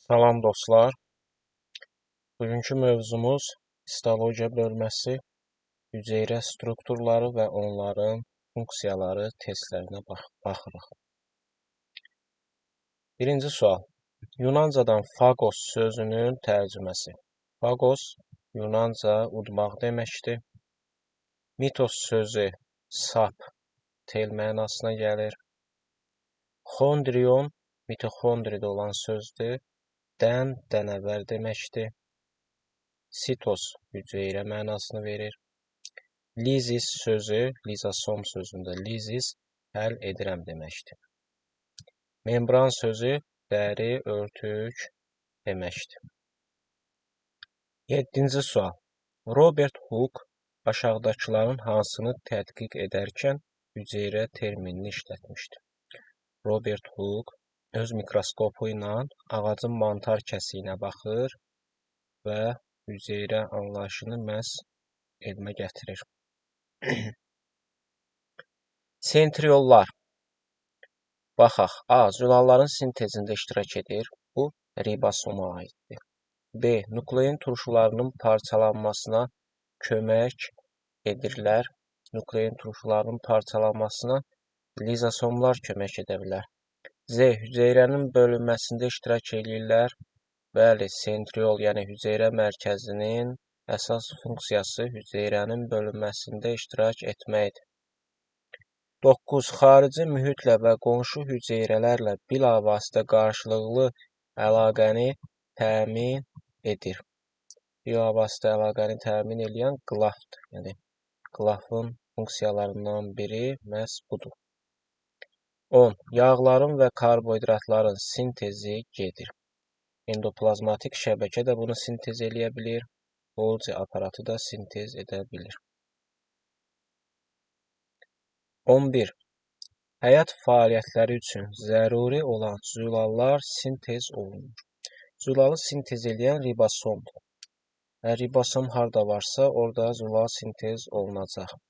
Salam dostlar. Bugünkü mövzumuz histologiya bölməsi, hüceyrə strukturları və onların funksiyaları testlərinə baxırıq. Birinci sual. Yunancadan fagos sözünün tərcüməsi. Fagos Yunanca udmaq deməkdir. Mitos sözü sap, tel mənasına gəlir. Xondrion mitoxondrida olan sözdür. Dən, dənəvər deməkdir. Sitos hüceyrə mənasını verir. Lizis sözü, lizosom sözündə lizis həll edirəm deməkdir. Membran sözü dəri, örtük deməkdir. Yeddinci sual. Robert Hooke aşağıdakıların hansını tədqiq edərkən hüceyrə terminini işlətmişdir? Robert Hooke öz mikroskopu ilə ağacın mantar kəsiyinə baxır və hüceyrə anlayışını məhz elmə gətirir. Sentriollar. Baxaq. A. Zülalların sintezində iştirak edir. Bu, ribosoma aiddir. B. Nuklein turşularının parçalanmasına kömək edirlər. Nuklein turşularının parçalanmasına lizosomlar kömək edə bilər. Z. Hüceyrənin bölünməsində iştirak eləyirlər. Bəli, sentriol, yəni hüceyrə mərkəzinin əsas funksiyası hüceyrənin bölünməsində iştirak etməkdir. 9. Xarici mühitlə və qonşu hüceyrələrlə bilavasitə qarşılıqlı əlaqəni təmin edir. Bilavasitə əlaqəni təmin eləyən qlafdır. Yəni, qlafın funksiyalarından biri məhz budur. 10. Yağların və karbohidratların sintezi gedir. Endoplazmatik şəbəkə də bunu sintez eləyə bilir. Golgi aparatı da sintez edə bilir. 11. Həyat fəaliyyətləri üçün zəruri olan zülallar sintez olunur. Zülalı sintez eləyən ribosomdur. Ribosom harda varsa, orada zülal sintez olunacaq.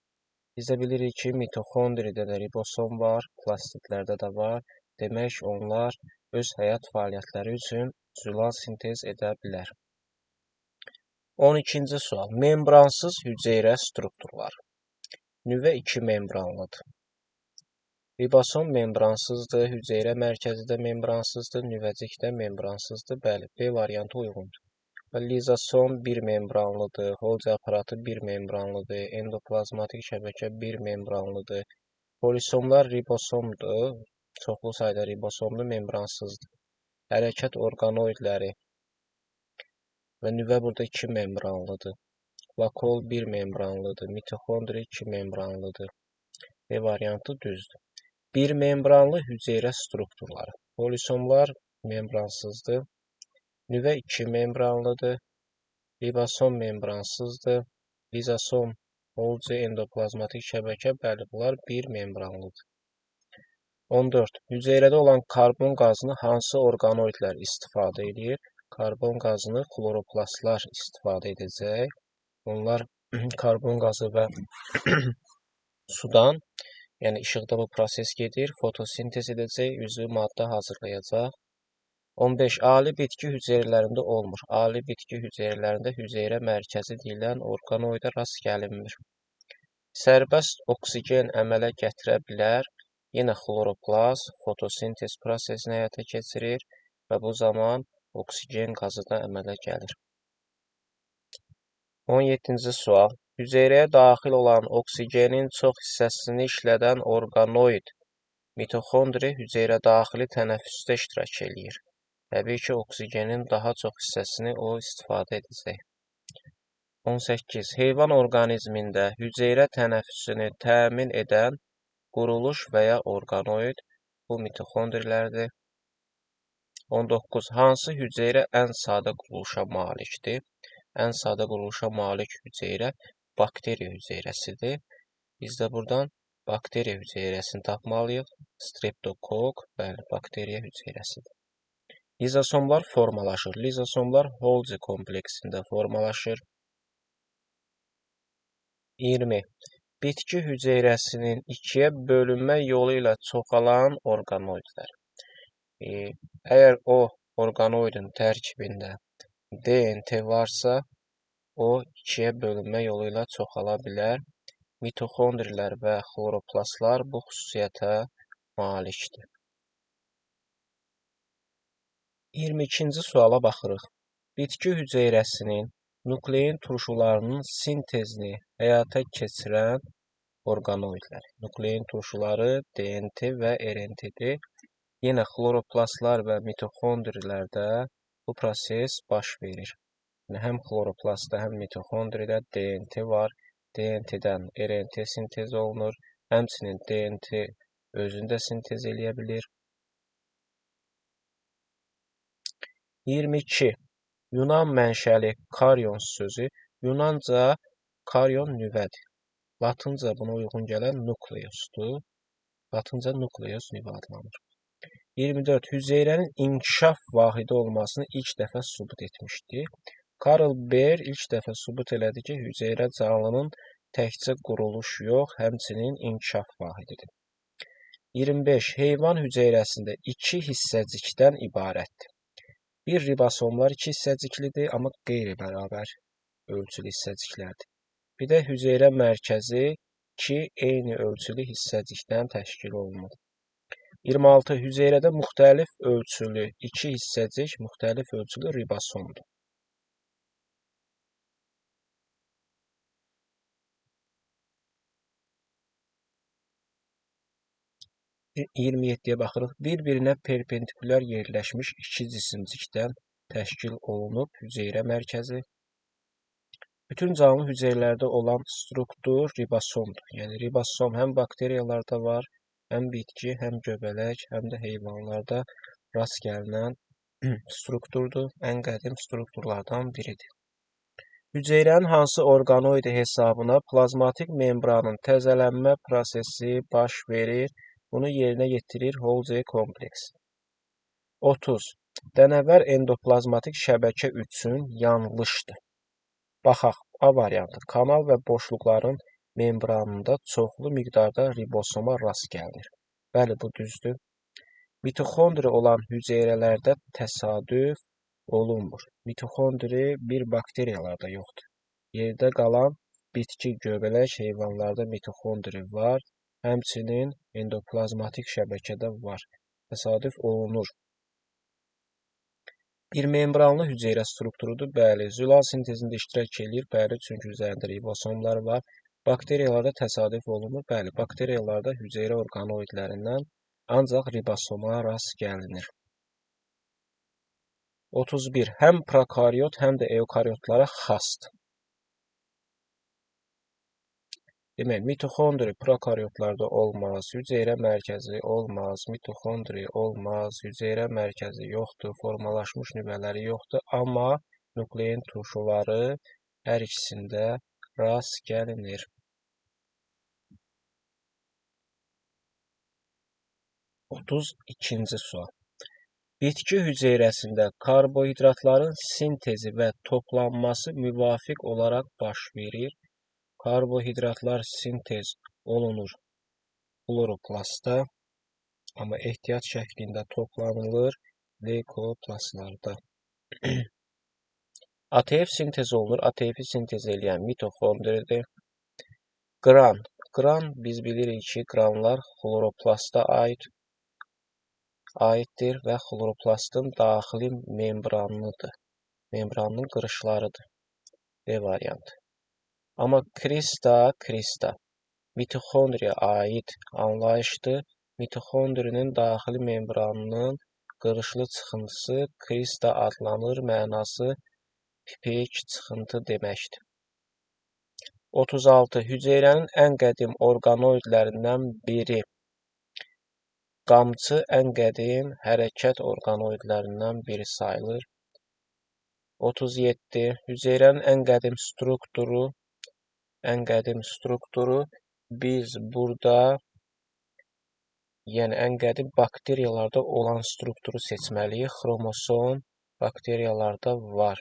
Biz də bilirik ki, mitoxondridə də ribosom var, plastidlərdə də var. Demək, onlar öz həyat fəaliyyətləri üçün zülal sintez edə bilər. 12-ci sual. Membransız hüceyrə strukturları. Nüvə 2 membranlıdır. Ribosom membransızdır, hüceyrə mərkəzi də membransızdır, nüvəcik də membransızdır. Bəli, B variantı uyğundur. Lizosom bir membranlıdır, Golgi aparatı bir membranlıdır, endoplazmatik şəbəkə bir membranlıdır. Polisomlar ribosomdur, çoxlu sayda ribosomdur, membransızdır. Hərəkət orqanoidləri və nüvə burada 2 membranlıdır. Vakuol bir membranlıdır, mitoxondri 2 membranlıdır. B variantı düzdür. Bir membranlı hüceyrə strukturları. Polisomlar membransızdır. Nüvə 2 membranlıdır, ribosom membransızdır, lizosom, Golgi, endoplazmatik şəbəkə, bəli, bunlar bir membranlıdır. 14. Hüceyrədə olan karbon qazını hansı orqanoidlər istifadə edir? Karbon qazını xloroplastlar istifadə edəcək. Onlar karbon qazı və sudan, yəni işıqda bu proses gedir, fotosintez edəcək, üzvü maddə hazırlayacaq. 15. Ali bitki hüceyrələrində olmur. Ali bitki hüceyrələrində hüceyrə mərkəzi deyilən orqanoidə rast gəlinmir. Sərbəst oksigen əmələ gətirə bilər. Yenə xloroplast fotosintez prosesini həyata keçirir və bu zaman oksigen qazı da əmələ gəlir. 17-ci sual. Hüceyrəyə daxil olan oksigenin çox hissəsini işlədən orqanoid mitoxondri hüceyrə daxili tənəffüsdə iştirak eləyir. Təbii ki, oksigenin daha çox hissəsini o istifadə edəcək. 18. Heyvan orqanizmində hüceyrə tənəffüsünü təmin edən quruluş və ya orqanoid bu mitoxondrilərdir. 19. Hansı hüceyrə ən sadə quruluşa malikdir? Ən sadə quruluşa malik hüceyrə bakteriya hüceyrəsidir. Biz də buradan bakteriya hüceyrəsini tapmalıyıq. Streptokok, bəli, bakteriya hüceyrəsidir. Lizosomlar formalaşır. Lizosomlar Golgi kompleksində formalaşır. 20. Bitki hüceyrəsinin ikiyə bölünmə yolu ilə çoxalan orqanoidlər. Əgər o orqanoidin tərkibində DNT varsa, o ikiyə bölünmə yolu ilə çoxala bilər. Mitoxondrilər və xloroplastlar bu xüsusiyyətə malikdir. 22-ci suala baxırıq. Bitki hüceyrəsinin nuklein turşularının sintezini həyata keçirən orqanoidlər. Nuklein turşuları DNT və RNT-dir. Yenə xloroplastlar və mitoxondrilərdə bu proses baş verir. Yəni, həm xloroplastda, həm mitoxondridə DNT var. DNT-dən RNT sintez olunur. Həmçinin DNT özünü də sintez eləyə bilir. 22. Yunan mənşəli karyon sözü Yunanca karyon nüvədir. Latınca buna uyğun gələn nukleusdur. Latınca nukleus nüvə adlanır. 24. Hüceyrənin inkişaf vahidi olmasını ilk dəfə sübut etmişdi. Karl Beer ilk dəfə sübut elədi ki, hüceyrə canlının təkcə quruluş yox, həmçinin inkişaf vahididir. 25. Heyvan hüceyrəsində iki hissəcikdən ibarətdir. Bir ribosomlar iki hissəciklidir, amma qeyri-bərabər ölçülü hissəciklərdir. Bir də hüceyrə mərkəzi iki eyni ölçülü hissəcikdən təşkil olunur. 26. Hüceyrədə müxtəlif ölçülü iki hissəcik müxtəlif ölçülü ribosomdur. 27-yə baxırıq. Bir-birinə perpendikulyar yerləşmiş iki cisimcikdən təşkil olunub hüceyrə mərkəzi. Bütün canlı hüceyrələrdə olan struktur ribosomdur. Yəni, ribosom həm bakteriyalarda var, həm bitki, həm göbələk, həm də heyvanlarda rast gəlinən strukturdur. Ən qədim strukturlardan biridir. Hüceyrənin hansı orqanoidi hesabına plazmatik membranın təzələnmə prosesi baş verir? Bunu yerinə yetirir Holcey kompleksi. 30. Dənəvər endoplazmatik şəbəkə üçün yanlışdır. Baxaq, A variantı. Kanal və boşluqların membranında çoxlu miqdarda ribosoma rast gəlinir. Bəli, bu düzdür. Mitoxondri olan hüceyrələrdə təsadüf olunmur. Mitoxondri bir bakteriyalarda yoxdur. Yerdə qalan bitki, göbələk heyvanlarda mitoxondri var. Həmçinin endoplazmatik şəbəkədə var. Təsadüf olunur. Bir membranlı hüceyrə strukturudur. Bəli, zülal sintezində iştirak eləyir. Bəli, çünki üzərində ribosomlar var. Bakteriyalarda təsadüf olunur. Bəli, bakteriyalarda hüceyrə orqanoidlərindən ancaq ribosoma rast gəlinir. 31. Həm prokaryot, həm də eukaryotlara xasdır. Demək, mitoxondri prokaryotlarda olmaz, hüceyrə mərkəzi olmaz, mitoxondri olmaz, hüceyrə mərkəzi yoxdur, formalaşmış nüvələri yoxdur, amma nuklein turşuları hər ikisində rast gəlinir. 32-ci sual. Bitki hüceyrəsində karbohidratların sintezi və toplanması müvafiq olaraq baş verir. Karbohidratlar sintez olunur xloroplastda, amma ehtiyat şəklində toplanılır leykoplastlarda. ATF sintez olunur. ATF-i sintez eləyən mitoxondridir. Qran. Qran, biz bilirik ki, qranlar xloroplasta aiddir və xloroplastın daxili membranıdır. Membranının qırışlarıdır. B variantı. Amma krista mitoxondriya aid anlayışdır. Mitoxondrinin daxili membranının qırışlı çıxıntısı krista adlanır. Mənası pipek çıxıntı deməkdir. 36. Hüceyrənin ən qədim orqanoidlərindən biri. Qamçı ən qədim hərəkət orqanoidlərindən biri sayılır. 37. Hüceyrənin ən qədim strukturu, biz burada, yəni ən qədim bakteriyalarda olan strukturu seçməliyik. Xromosom bakteriyalarda var.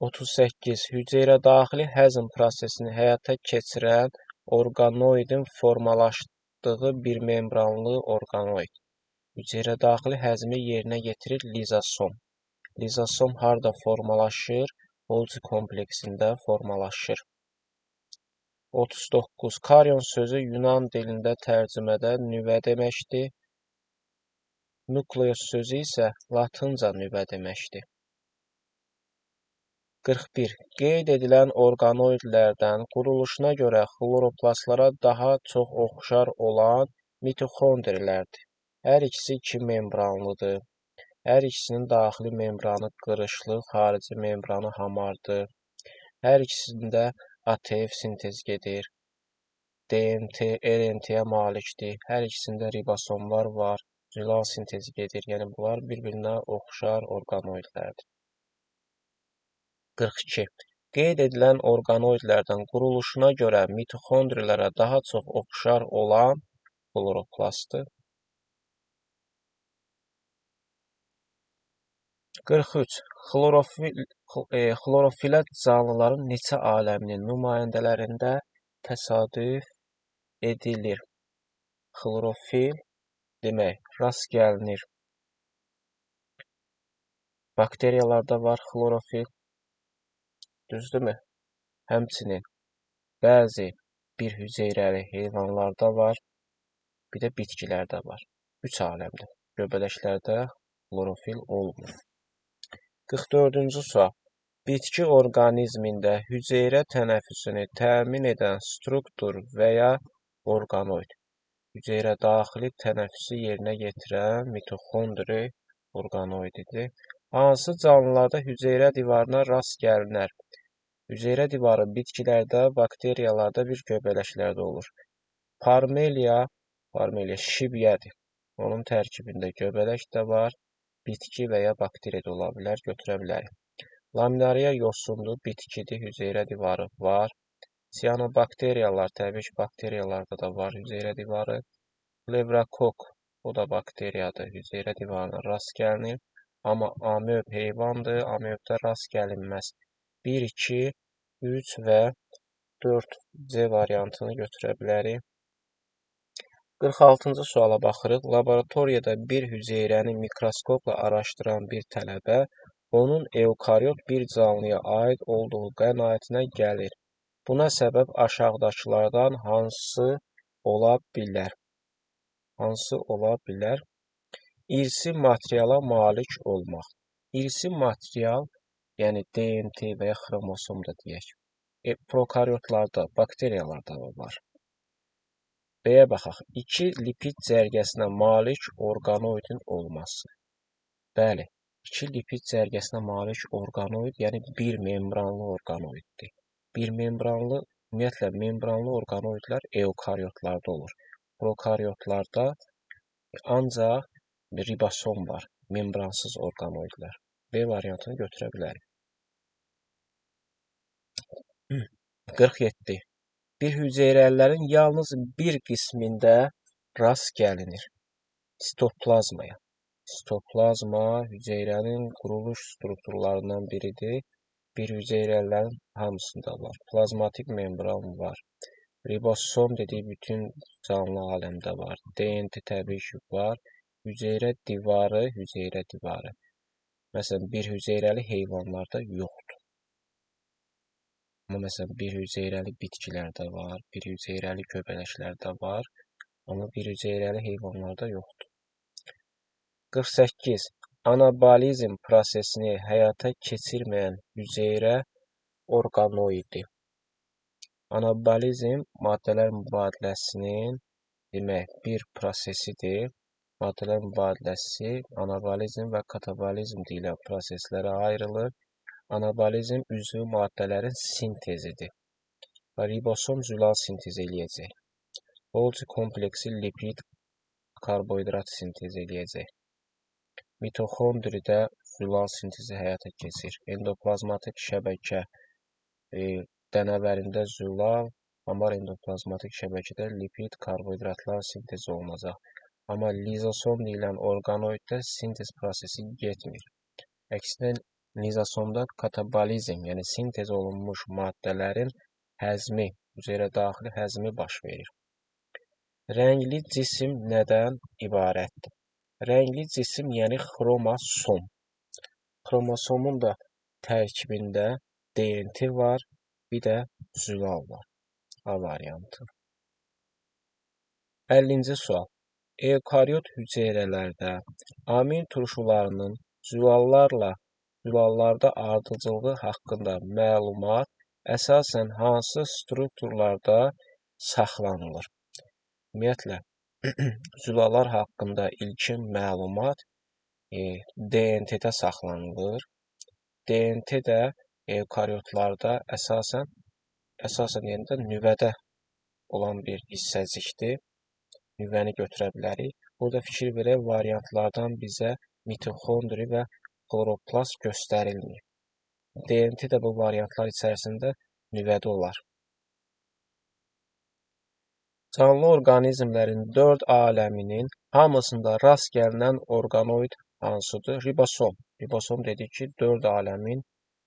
38. Hüceyrə daxili həzm prosesini həyata keçirən orqanoidin formalaşdığı bir membranlı orqanoid. Hüceyrə daxili həzmi yerinə yetirir lizosom. Lizosom harda formalaşır? Golgi kompleksində formalaşır. 39. Karyon sözü Yunan dilində tərcümədə nüvə deməkdir. Nukleus sözü isə latınca nüvə deməkdir. 41. Qeyd edilən orqanoidlərdən quruluşuna görə xloroplastlara daha çox oxşar olan mitoxondrilərdir. Hər ikisi iki membranlıdır. Hər ikisinin daxili membranı qırışlı, xarici membranı hamardır. Hər ikisində ATF sintez gedir. DNT, RNT-yə malikdir. Hər ikisində ribosomlar var. Zülal sintezi gedir. Yəni, bunlar bir-birinə oxşar orqanoidlərdir. 42. Qeyd edilən orqanoidlərdən quruluşuna görə mitoxondrilərə daha çox oxşar olan xloroplastdır. 43. Xlorofilə canlıların neçə aləminin nümayəndələrində təsadüf edilir? Xlorofil demək, rast gəlinir. Bakteriyalarda var xlorofil. Düzdürmü? Həmçinin bəzi bir hüceyrəli heyvanlarda var, bir də bitkilərdə var. Üç aləmdə. Göbələklərdə xlorofil olmur. 44-cü sual. Bitki orqanizmində hüceyrə tənəffüsünü təmin edən struktur və ya orqanoid. Hüceyrə daxili tənəffüsü yerinə yetirən mitoxondri orqanoididir. Hansı canlılarda hüceyrə divarına rast gəlinər? Hüceyrə divarı bitkilərdə, bakteriyalarda, bir göbələklərdə olur. Parmeliya şibyədir. Onun tərkibində göbələk də var, bitki və ya bakteriya da ola bilər, götürə bilərik. Laminariya yosundur, bitkidir, hüceyrə divarı var. Siyanobakteriyalar, təbii ki, bakteriyalarda da var hüceyrə divarı. Plevrakok, o da bakteriyadır, hüceyrə divarına rast gəlinir. Amma amöb heyvandır, amöbdə rast gəlinməz. 1, 2, 3 və 4 C variantını götürə bilərik. 46-cı suala baxırıq. Laboratoriyada bir hüceyrəni mikroskopla araşdıran bir tələbə onun eukaryot bir canlıya aid olduğu qənaətinə gəlir. Buna səbəb aşağıdakılardan hansı ola bilər? Hansı ola bilər? İrsi materiala malik olmaq. İrsi material, yəni DNT və ya xromosom da deyək. Prokaryotlarda, bakteriyalarda var. B-yə baxaq. 2 lipid cərgəsinə malik orqanoidin olması. Bəli, 2 lipid cərgəsinə malik orqanoid, yəni bir membranlı orqanoiddir. Bir membranlı, ümumiyyətlə, membranlı orqanoidlər eukaryotlarda olur. Prokaryotlarda ancaq ribosom var, membransız orqanoidlər. B variantını götürə bilərik. 47. Bir hüceyrəlilərin yalnız bir qismində rast gəlinir. Sitoplazmaya. Sitoplazma hüceyrənin quruluş strukturlarından biridir. Bir hüceyrəlilərin hamısında var. Plazmatik membran var. Ribosom dediyi bütün canlı aləmdə var. DNT təbii ki var. Hüceyrə divarı, hüceyrə divarı. Məsələn, bir hüceyrəli heyvanlarda yoxdur. Amma məsələn, bir hüceyrəli bitkilərdə var, bir hüceyrəli göbələklərdə var, amma bir hüceyrəli heyvanlarda yoxdur. 48. Anabolizm prosesini həyata keçirməyən hüceyrə orqanoidi. Anabolizm maddələr mübadiləsinin demək, bir prosesidir. Maddələr mübadiləsi anabolizm və katabolizm deyilən proseslərə ayrılır. Anabolizm üzvü maddələrin sintezidir. Ribosom zülal sintez eləyəcək. Golgi kompleksi lipid, karbohidrat sintez eləyəcək. Mitoxondridə zülal sintezi həyata keçir. Endoplazmatik şəbəkə dənələrində zülal, hamar endoplazmatik şəbəkədə lipid, karbohidratlar sintez olunacaq. Amma lizosom deyilən orqanoiddə sintez prosesi getmir. Əksinə, lizosomda katabolizm, yəni sintez olunmuş maddələrin həzmi, hüceyrə daxili həzmi baş verir. Rəngli cisim nədən ibarətdir? Rəngli cisim, yəni xromosom. Xromosomun da tərkibində DNT var, bir də zülal var. A variantı. 50-ci sual. Eukaryot hüceyrələrdə amin turşularının zülallarda ardıcıllığı haqqında məlumat əsasən hansı strukturlarda saxlanılır? Ümumiyyətlə, zülallar haqqında ilkin məlumat DNT-də saxlanılır. DNT də eukaryotlarda əsasən yəni də nüvədə olan bir hissəcikdir. Nüvəni götürə bilərik. Burada fikir verək, variantlardan bizə mitoxondri və kloroplast göstərilməyib. DNT də bu variantlar içərisində nüvədə olar. Canlı orqanizmlərin 4 aləminin hamısında rast gəlinən orqanoid hansıdır? Ribosom. Ribosom dedik ki, 4 aləmin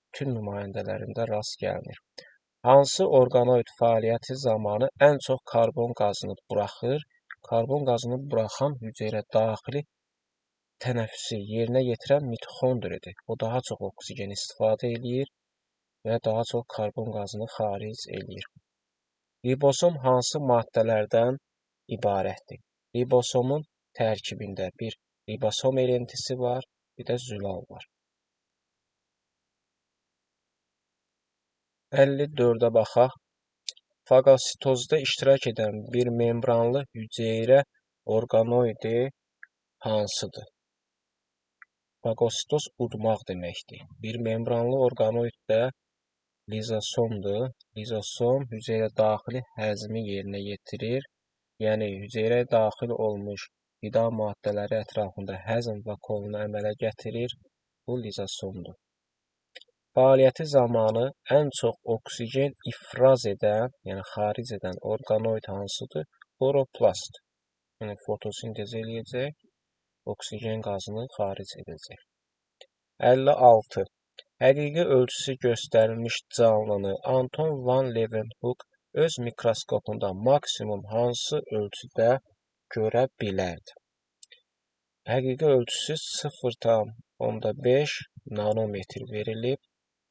bütün nümayəndələrində rast gəlinir. Hansı orqanoid fəaliyyəti zamanı ən çox karbon qazını buraxır? Karbon qazını buraxan hüceyrə daxili tənəffüsü yerinə yetirən mitoxondridir. O daha çox oksigen istifadə eləyir və daha çox karbon qazını xaric eləyir. Ribosom hansı maddələrdən ibarətdir? Ribosomun tərkibində bir ribosom elentisi var, bir də zülal var. 54-ə baxaq. Faqositozda iştirak edən bir membranlı hüceyrə orqanoidi hansıdır? Faqositoz udmaq deməkdir. Bir membranlı orqanoid də lizosomdur. Lizosom hüceyrə daxili həzmi yerinə yetirir. Yəni, hüceyrəyə daxil olmuş qida maddələri ətrafında həzm vakuolunu əmələ gətirir. Bu lizosomdur. Fəaliyyəti zamanı ən çox oksigen ifraz edən, yəni xaric edən orqanoid hansıdır? Kloroplast. Yəni, fotosintez eləyəcək, oksigen qazını xaric edəcək. 56. Həqiqi ölçüsü göstərilmiş canlını Anton van Leeuwenhoek öz mikroskopunda maksimum hansı ölçüdə görə bilərdi? Həqiqi ölçüsü 0,5 nanometr verilib.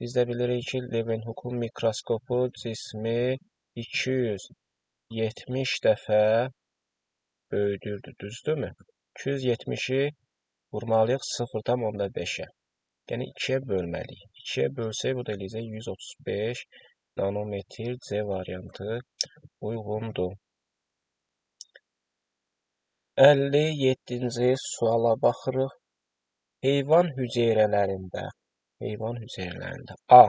Biz də bilirik ki, Leeuwenhoek'un mikroskopu cismi 270 dəfə böyüdürdü, düzdürmü? 270-i vurmalıyıq 0,5-ə. Yəni, 2-yə bölməliyik. 2-yə bölsək, bu da eləyəcək 135 nanometr. C variantı uyğundur. 57-ci suala baxırıq. Heyvan hüceyrələrində A.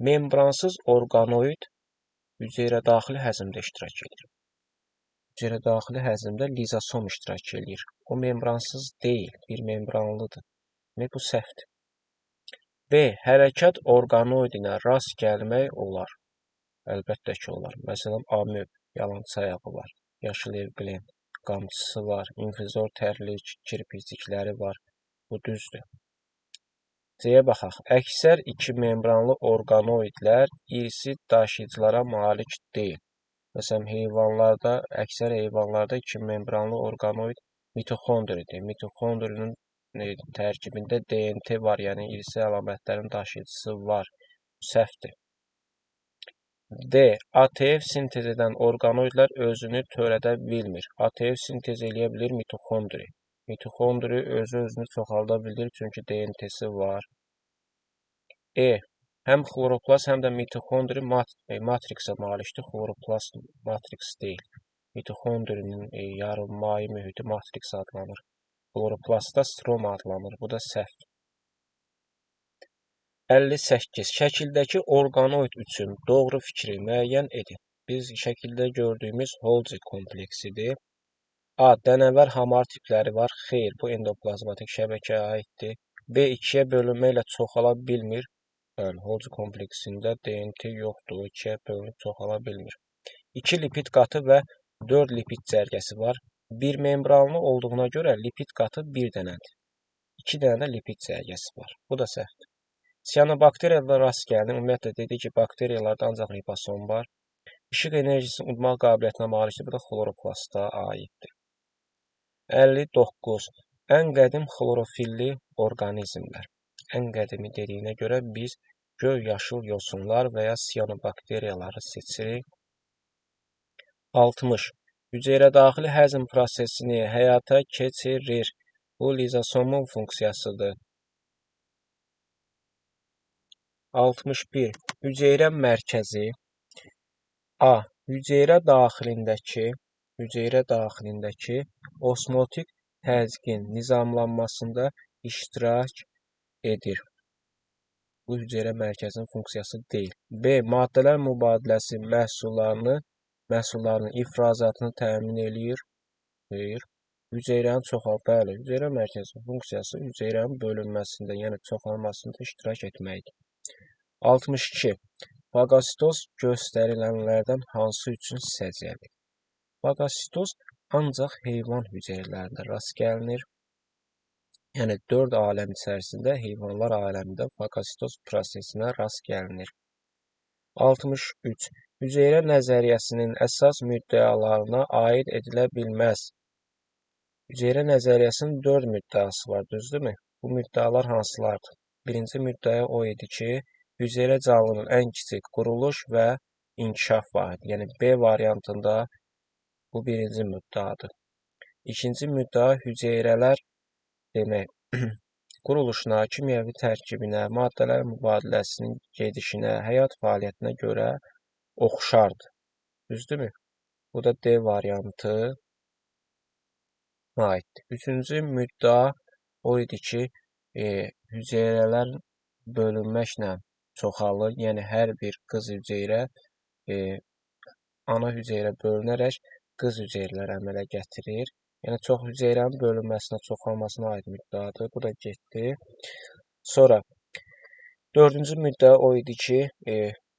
Membransız orqanoid hüceyrə daxili həzmdə iştirak edir. Hüceyrə daxili həzmdə lizosom iştirak edir. O membransız deyil, bir membranlıdır. Demək, bu səhvdir. B. Hərəkat orqanoidinə rast gəlmək olar. Əlbəttə ki, olar. Məsələn, amöb, yalançı ayağı var, yaşıl evqlen, qamçısı var, infuzor tərlik, kirpicikləri var. Bu düzdür. C-yə baxaq. Əksər iki membranlı orqanoidlər irsi daşıyıcılara malik deyil. Məsələn, heyvanlarda, əksər heyvanlarda iki membranlı orqanoid mitoxondridir. Mitoxondrinin tərkibində DNT var, yəni irsi əlamətlərin daşıyıcısı var. Bu səhvdir. D. ATF sintez edən orqanoidlər özünü törədə bilmir. ATF sintez eləyə bilir mitoxondri. Mitoxondri özü özünü çoxalda bilir, çünki DNT-si var. E. Həm xloroplast, həm də mitoxondri matriksə malikdir. Xloroplast matriks deyil. Mitoxondrinin yarım maye mühiti matriks adlanır. Xloroplastda stroma adlanır. Bu da səhvdir. 58. Şəkildəki orqanoid üçün doğru fikri müəyyən edin. Biz şəkildə gördüyümüz Holgi kompleksidir. A. Dənəvər hamar tipləri var. Xeyr, bu endoplazmatik şəbəkəyə aiddir. B. 2-yə bölünmə ilə çoxala bilmir. Bəli, Holgi kompleksində DNT yoxdur. 2-yə bölünüb çoxala bilmir. 2 lipid qatı və 4 lipid cərgəsi var. Bir membranlı olduğuna görə lipid qatı bir dənədir. 2 dənə də lipid cərgəsi var. Bu da səhvdir. Siyanobakteriyalarda rast gəlinir. Ümumiyyətlə, dedik ki, bakteriyalarda ancaq ribosom var. İşıq enerjisini udmaq qabiliyyətinə malikdir. Bu da xloroplasta aiddir. 59. Ən qədim xlorofilli orqanizmlər. Ən qədimi dediyinə görə biz göy yaşıl yosunlar və ya siyanobakteriyaları seçirik. 60. Hüceyrə daxili həzm prosesini həyata keçirir. Bu lizosomun funksiyasıdır. 61. Hüceyrə mərkəzi. A. Hüceyrə daxilindəki osmotik təzyiqin nizamlanmasında iştirak edir. Bu hüceyrə mərkəzinin funksiyası deyil. B. Maddələr mübadiləsi məhsullarının ifrazatını təmin eləyir. Xeyr. Hüceyrənin bəli, hüceyrə mərkəzinin funksiyası hüceyrənin bölünməsində, yəni çoxalmasında iştirak etməkdir. 62. Faqositoz göstərilənlərdən hansı üçün səciyyəvi? Faqositoz ancaq heyvan hüceyrələrində rast gəlinir. Yəni, 4 aləm içərisində heyvanlar aləmində faqositoz prosesinə rast gəlinir. 63. Hüceyrə nəzəriyyəsinin əsas müddəalarına aid edilə bilməz. Hüceyrə nəzəriyyəsinin 4 müddəası var, düzdürmü? Bu müddəalar hansılardır? Birinci müddəa o idi ki, hüceyrə canlının ən kiçik quruluş və inkişaf vahidi. Yəni, B variantında bu birinci müddəadır. İkinci müddəa hüceyrələr demək, quruluşuna, kimyəvi tərkibinə, maddələr mübadiləsinin gedişinə, həyat fəaliyyətinə görə oxşardır. Düzdürmü? Bu da D variantı aiddir. Üçüncü müddəa o idi ki, hüceyrələr bölünməklə çoxalır. Yəni, hər bir qız hüceyrə, ana hüceyrə bölünərək qız hüceyrələr əmələ gətirir. Yəni, çox hüceyrənin bölünməsinə, çoxalmasına aid müddəadır. Bu da getdi. Sonra, dördüncü müddəa o idi ki,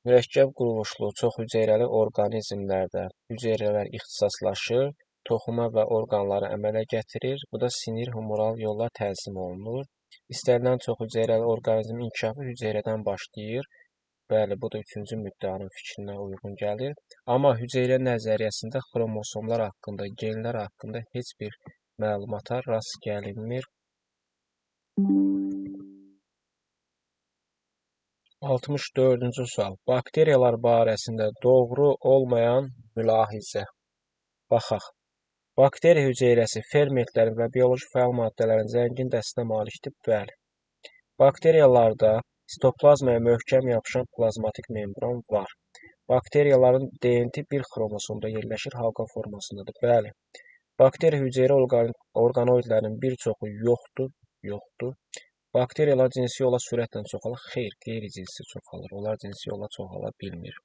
mürəkkəb quruluşlu, çox hüceyrəli orqanizmlərdə hüceyrələr ixtisaslaşır, toxuma və orqanları əmələ gətirir. Bu da sinir, humoral yolla tənzim olunur. İstənilən çox hüceyrəli orqanizmin inkişafı hüceyrədən başlayır. Bəli, bu da üçüncü müddəanın fikrinə uyğun gəlir. Amma hüceyrə nəzəriyyəsində xromosomlar haqqında, genlər haqqında heç bir məlumata rast gəlinmir. 64-cü sual. Bakteriyalar barəsində doğru olmayan mülahizə. Baxaq. Bakteriya hüceyrəsi fermentlərin və bioloji fəal maddələrin zəngin dəstinə malikdir. Bəli. Bakteriyalarda sitoplazmaya möhkəm yapışan plazmatik membran var. Bakteriyaların DNT bir xromosomda yerləşir, halqa formasındadır. Bəli. Bakteriya hüceyrə orqanoidlərinin bir çoxu yoxdur. Yoxdur. Bakteriyalar cinsi yolla sürətlə çoxalır. Xeyr, qeyri-cinsi çoxalır. Onlar cinsi yolla çoxala bilmir.